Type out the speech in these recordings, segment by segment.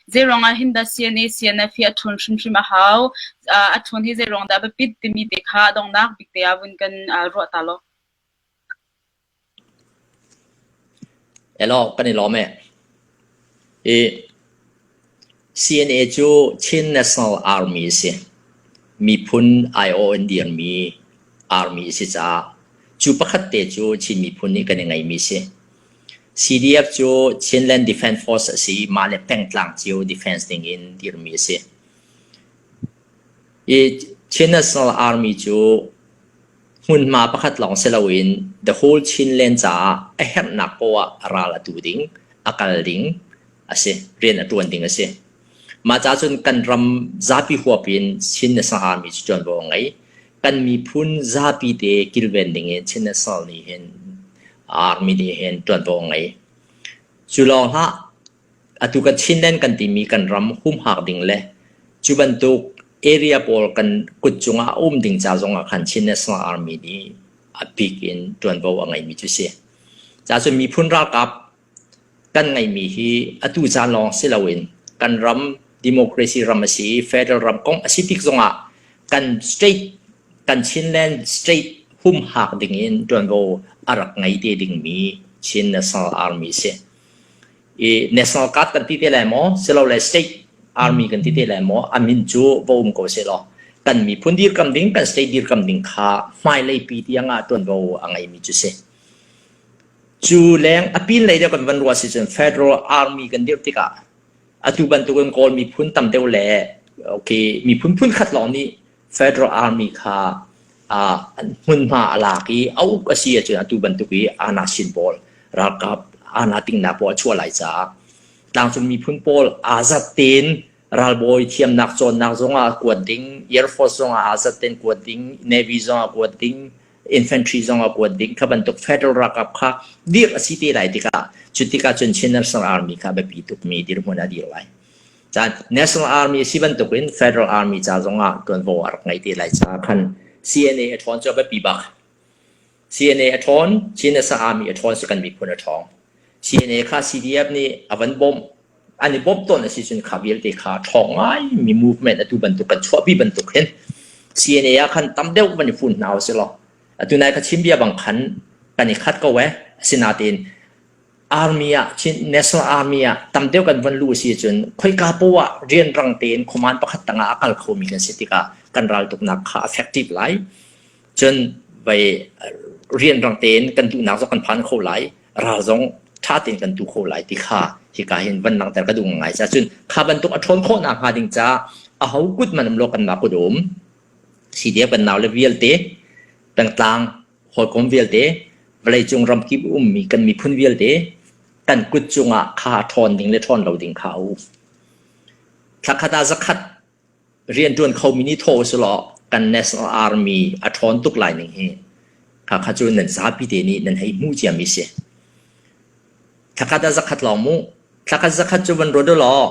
Zeiruang ah hin dah CNA CNF hi a ṭhawn hrimhrim a hau? A ṭhawn hi zeiruang dah a biapit timi te kha a donghnak bik te ah vun kan ruah ta law. Elaw, kan i lawm ee. I CNA cu Chin National Army a si. Miphun aiawh in dirmi army a si caah cu pakhat te cu Chin miphun nih kan i ngeihmi a si. CDF cu Chinland Defence Force a si i mah le pengtlang cio defence ding in dirmi a si. I Chin National Army cu Hmunhma pakhat lawng si loin the whole Chinland caah a herhnak poah ah ral a tu ding, a kal ding a si, rian a ṭuan ding a si. Mah ca cun kan ram zapi huap in Chin National Army cu ṭuanvo a ngei. Kan miphun zapi te kilven ding in Chin National nih hin Army nih hin ṭuanvo a ngei. Cu lawng hlah, Atu kan Chinland kan timi kan ram humhak ding le cu bantuk area pawl kan kut cungah a um ding ca zongah khan Chin National Army nih a bik in ṭuanvo a ngeimi cu si. Cacun miphun ralkap kan ngeihmi hi atu caan lawng si loin kan ram democracy ram a si i federal ram kong a si tik zongah kan state kan Chinland state humhak ding in ṭuanvo a rak ngei te dingmi Chin National Army si. I national guard kan ti te lai maw silole state army kan ti te lai maw a min cu va um ko seh law kan miphun dirkam ding kan state dirkam ding kha hmailei pi tiang ah tuanvo a ngeimi cu si. Cu leng a pin lei deuh kan van ruah si cun federal army kan dirh tikah atu bantukin Kawl miphun tam deuh le okay miphun phun khat lawng nih Federal Army kha hmunhma a lak i a uk a si ahcun atu bantuk i aa-na-sin pawl ralkap aa-na tingnak pawl a chuah lai caah tlangcung miphun pawl aa zat tein ralbawi thiamnak cawnnak zongah a kuat ding, Air Force zongah aa zat tein kuat ding, Navy zongah kuat ding, infantry zongah kuat ding kha bantuk federal ralkap kha dirh a si te lai tikah cu tikah cun Chin National Army kha biapi tukmi dirhmun a dir lai. Caan National Army a si bantukin Federal Army ca zongah ṭuanvo a rak ngei te lai caah khan CNA a ṭhawn cu a biapi bak. CNA a ṭhawn, Chin National Army a ṭhawn cu kan miphun a ṭhawng. CNA kha CDF nih a van bawmh, an i bawmh tawn a si cun kha vialte kha ṭhawng ngaimi movement atu bantuk kan chuahpi bantuk hin CNA ah khan tam deuh van i fun hna usih law atu nai ka chim bia bang khan kan i khat ko eh. Asinain Army ah Chin National Army ah tam deuh kan von luh a si ahcun khoika poah ah rianrang tein command pakhat tangah a kal khomi kan si tikah kan raltuknak kha effective lai. Cun vai rianrang tein kan duhnak zong kan phan kho lai, ral zong ṭha tein kan tu kho lai ti kha hika hin van langhter ka duh ngai. Cun kha bantuk a ṭhawn khawhnak hnga ding caah aho kut man um law kanmah kut a um. CDF kan naule vialte pengtlang hawikom vialte, vawleicung ramkip ummi kan miphun vialte kan kut cungah kha ṭhawn ding le ṭhawn lo ding kha a um. Thlakhat ah zakhat rianṭuan khomi nih thawh usih law kan National Army a ṭhawn tuk lai ning hi kha kha cu nan zapi te nih nan hei hmuh ciami si. Thlakhat ah zakhat lawng mu. Thlakhat zakhat cu van ruat u law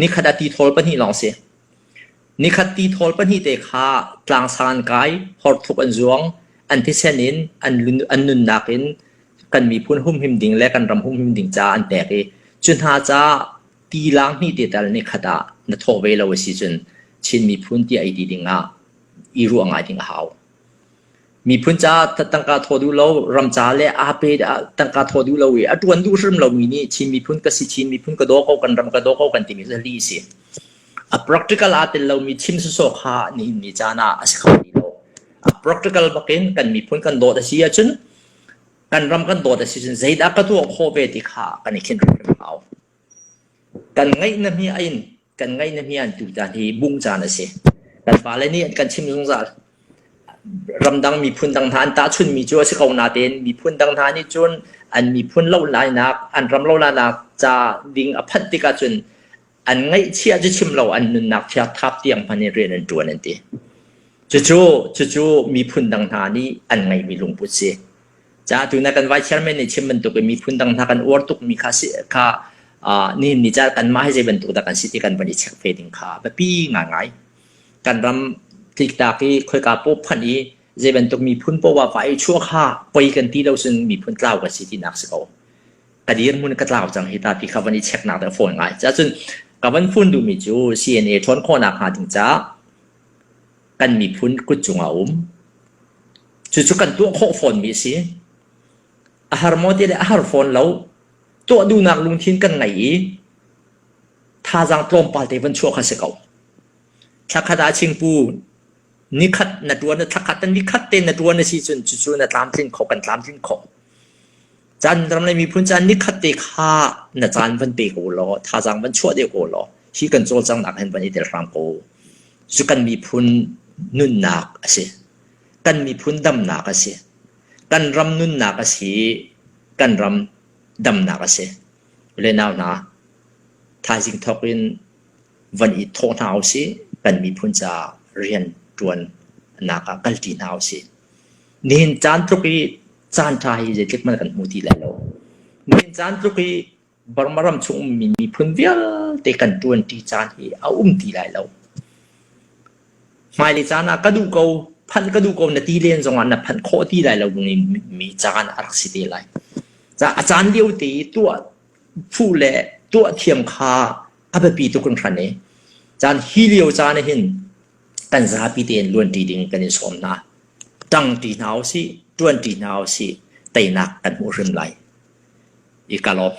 nikhat ah tithawl pahnih lawng si. Nikhat tithawl pahnihte kha tlangsang an kai, horthuk an zuang, an thisen in an nunnak in kan miphun humhim ding le kan ram humhim ding caah an pek i cu hna caah tilang hnih te tal nikhat ah na thawh ve lo a si cun Chin miphun tiah i ti ding ah i ruah ngai ding a hau. Miphun caah tangka thawh duh lo, ram ca le aa pe tangka thawh duh lo i a ṭuan duh hrim lomi nih Chin miphun ka si, Chin miphun ka daw ko, kan ram ka daw ko kan timi cu lih a si. A practical aa tel lomi chim sawsawh kha nihin ni caan ah a si kho ti lo. A practical bakin kan miphun kan dawt a si ahcun kan ram kan dawt a si cun zeidah ka tuah khawh ve ti kha kan i khin hrimhrim hau. Kan ngaih na hmia in kan ngaih na hmia in tutan hi bung caan a si. Kan pale nih an kan chim zungzal. Ramdang miphun dang hna an tahchunmi cu a si ko natein miphun dang hna nih cun an miphun lo lainak, an ram lo lainak ca ding a phanh tikah cun an ngaihchiah cu chim lo an nunnak chia thap tiang hmanh in rian an ṭuan an ti. Cucu cucu miphun dang hna nih an ngeihmi lungput si. Ca tu na kan vice chairman nih chim bantuk in miphun dang hna kan uar tukmi kha si kha nihin ni ca kanmah hi zei bantuk dah kan si ti kan van i check ve ding kha biapi ngaingai. Kan ram tliktak i khoika paw phanh i zei bantuk miphun poah va i chuah kha poi kan ti lo cun miphun tlau kan si tinak si ko. Ka dirhmun ka tlau cang hi ta ti kha van i check nak ding a fawi ngai. Cacun Ka van fun duhmi cu CNA ṭhawn khawhnak hnga ding caah kan miphun kut cungah a um. Cucu kan tuah khawh fawnmi a si. A har maw ti le a har fawn lo. Tuah duhnak lungthin kan ngei i thazaang tlawmpal te van chuah kha si ko. Thlakhat ah chingpu nikhat na ṭuan thlakhat ah nikhat te na ṭuan a si cun cucu na tlamtlin khawh kan tlamtlin khawh. Caan ram le miphun caan nikhat te kha na caan van pe ko law thazaang van chuah deuh ko law hi kan cawlcanghnak hin van i tel hram ko. Cu kan miphun nunnak a si. Kan miphun damnak a si. Kan ram nunnak a si. Kan ram damnak a si. Le nau hna, thaizing thawk in van i thawh hna usih. Kan miphun caah rian ṭuannak ah kalṭi hna usih. Nihin caan tluk i caan ṭha hi zeitluk hmanh kan hmu ti lai lo. Nihin caan tluk i Burma ram chung ummi miphun vialte kan ṭuanṭi caan hi a um ti lai lo. Hmailei caan ah ka duh ko, phanh ka duh ko na ti len zongah na phanh khawh ti lai lo mi caan a rak si te lai. A caan lio te i tuah fuh le tuah thiam kha a biapi tuk hringhran i caan hi lio caan ah hin kan zapi tein luanṭi ding kan in sawm hna. Ṭangṭi hna usih, ṭuanṭi hna usih, teinak kan hmuh hrim lai. I ka lawm.